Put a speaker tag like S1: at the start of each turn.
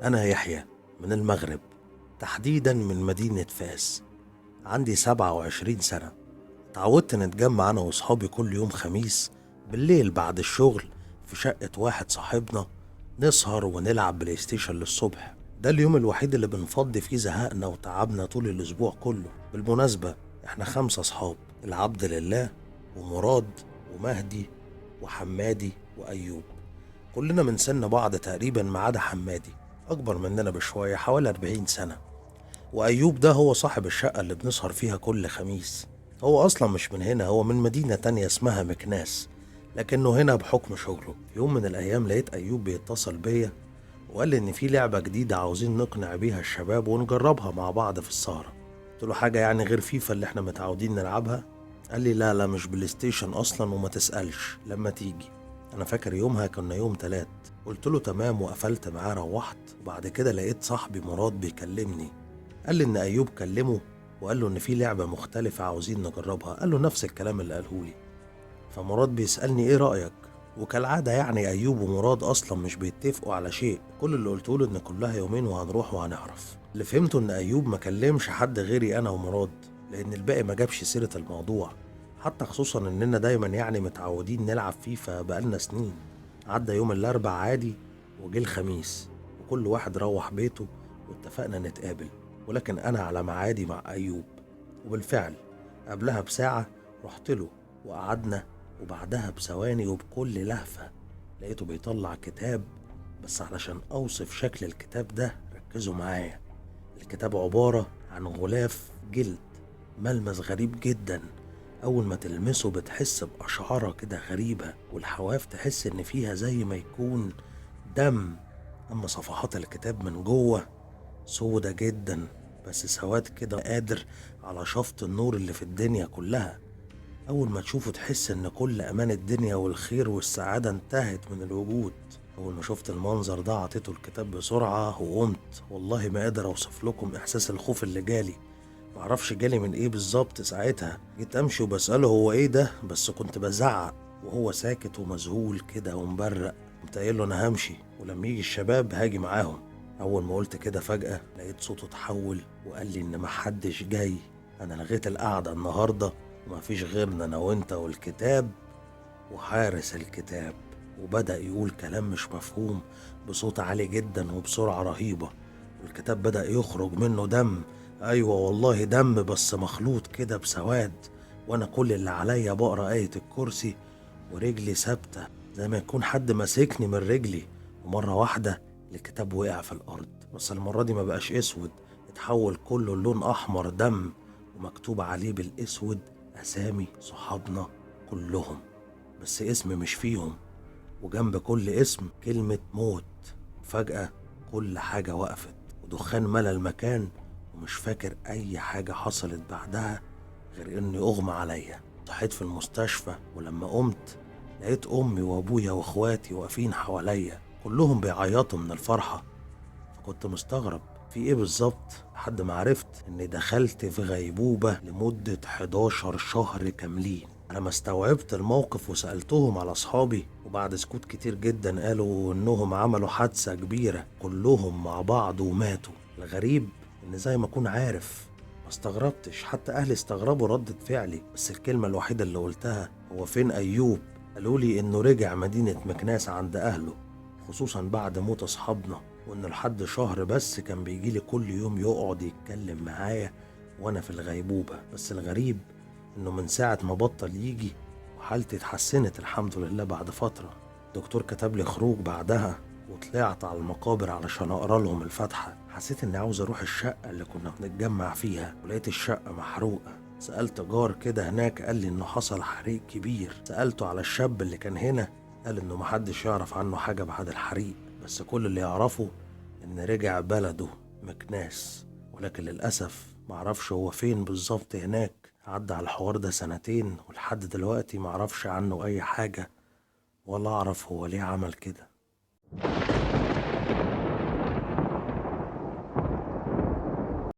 S1: أنا يحيى من المغرب، تحديدا من مدينة فاس. عندي 27 سنة. تعودت نتجمع أنا وأصحابي كل يوم خميس بالليل بعد الشغل في شقة واحد صاحبنا، نسهر ونلعب بلاي ستيشن للصبح. ده اليوم الوحيد اللي بنفضي فيه زهقنا وتعبنا طول الأسبوع كله. بالمناسبة احنا 5 أصحاب: العبد لله ومراد ومهدي وحمادي وأيوب. كلنا من سن بعض تقريبا ما عدا حمادي، أكبر مننا بشوية، حوالي 40 سنة. وأيوب ده هو صاحب الشقة اللي بنسهر فيها كل خميس. هو أصلا مش من هنا، هو من مدينة تانية اسمها مكناس، لكنه هنا بحكم شغله. في يوم من الأيام لقيت أيوب بيتصل بيا وقال لي إن في لعبة جديدة عاوزين نقنع بيها الشباب ونجربها مع بعض في السهرة. قلت له حاجة يعني غير فيفا اللي احنا متعودين نلعبها؟ قال لي لا لا، مش بلاي ستيشن أصلا، وما تسألش لما تيجي. أنا فاكر يومها كنا يوم 3. قلت له تمام وقفلت معاه، روحت. وبعد كده لقيت صاحبي مراد بيكلمني، قال لي إن أيوب كلمه وقال له إن في لعبة مختلفة عاوزين نجربها. قال له نفس الكلام اللي قاله لي. فمراد بيسألني إيه رأيك؟ وكالعادة يعني أيوب ومراد أصلا مش بيتفقوا على شيء. كل اللي قلته له إن كلها يومين وهنروح وهنعرف. اللي فهمته إن أيوب ما كلمش حد غيري أنا ومراد، لأن الباقي ما جابش سيرة الموضوع، حتى خصوصا إننا دايما يعني متعودين نلعب فيفا بقالنا سنين. عدى يوم الأربع عادي، وجه الخميس وكل واحد روح بيته واتفقنا نتقابل، ولكن أنا على ميعادي مع أيوب. وبالفعل قبلها بساعة رحت له وقعدنا، وبعدها بثواني وبكل لهفة لقيته بيطلع كتاب. بس علشان أوصف شكل الكتاب ده ركزوا معايا. الكتاب عبارة عن غلاف جلد ملمس غريب جدا، أول ما تلمسه بتحس بأشعارة كده غريبة، والحواف تحس إن فيها زي ما يكون دم. أما صفحات الكتاب من جوه سودة جدا، بس سواد كده قادر على شفط النور اللي في الدنيا كلها. أول ما تشوفه تحس إن كل أمان الدنيا والخير والسعادة انتهت من الوجود. أول ما شفت المنظر ده عطيته الكتاب بسرعة وقمت. والله ما قادر أوصف لكم إحساس الخوف اللي جالي، معرفش جالي من إيه بالظبط ساعتها. جيت أمشي وبسأله هو إيه ده، بس كنت بزعق وهو ساكت ومذهول كده ومبرق. قمت قايل له أنا همشي ولما يجي الشباب هاجي معاهم. أول ما قلت كده فجأة لقيت صوته اتحول وقال لي إن محدش جاي، أنا لغيت القعدة النهاردة ومفيش غيرنا أنا وأنت والكتاب وحارس الكتاب. وبدأ يقول كلام مش مفهوم بصوت عالي جدا وبسرعة رهيبة، والكتاب بدأ يخرج منه دم. أيوة والله دم، بس مخلوط كده بسواد. وأنا كل اللي عليا بقرأ آية الكرسي ورجلي ثابتة زي ما يكون حد ماسكني من رجلي. ومرة واحدة الكتاب وقع في الأرض، بس المرة دي ما بقاش أسود، اتحول كله لون أحمر دم، ومكتوب عليه بالأسود أسامي صحابنا كلهم، بس اسم مش فيهم، وجنب كل اسم كلمة موت. فجأة كل حاجة وقفت ودخان ملى المكان، ومش فاكر أي حاجة حصلت بعدها غير إني أغمى عليا. صحيت في المستشفى، ولما قمت لقيت أمي وأبويا وإخواتي واقفين حواليا كلهم بيعيطوا من الفرحة. فكنت مستغرب في إيه بالظبط، لحد ما عرفت إني دخلت في غيبوبة لمدة 11 شهر كاملين. أنا ما استوعبت الموقف وسألتهم على أصحابي، وبعد سكوت كتير جدا قالوا إنهم عملوا حادثة كبيرة كلهم مع بعض وماتوا. الغريب إن زي ما أكون عارف ما استغربتش، حتى أهلي استغربوا ردة فعلي، بس الكلمة الوحيدة اللي قلتها هو فين أيوب؟ قالوا لي إنه رجع مدينة مكناس عند أهله، خصوصا بعد موت أصحابنا، وإنه لحد شهر بس كان بيجيلي كل يوم يقعد يتكلم معايا وأنا في الغيبوبة. بس الغريب إنه من ساعة ما بطل يجي وحالتي اتحسنت الحمد لله. بعد فترة الدكتور كتب لي خروج بعدها، وطلعت على المقابر علشان أقرأ لهم الفاتحة. حسيت إني عاوز أروح الشقة اللي كنا بنتجمع فيها، ولقيت الشقة محروقة. سألت جار كده هناك قال لي إنه حصل حريق كبير. سألته على الشاب اللي كان هنا قال إنه محدش يعرف عنه حاجة بعد الحريق، بس كل اللي يعرفه إن رجع بلده مكناس، ولكن للأسف معرفش هو فين بالظبط هناك. عدى على الحوار ده 2 سنين ولحد دلوقتي معرفش عنه أي حاجة، ولا أعرف هو ليه عمل كده.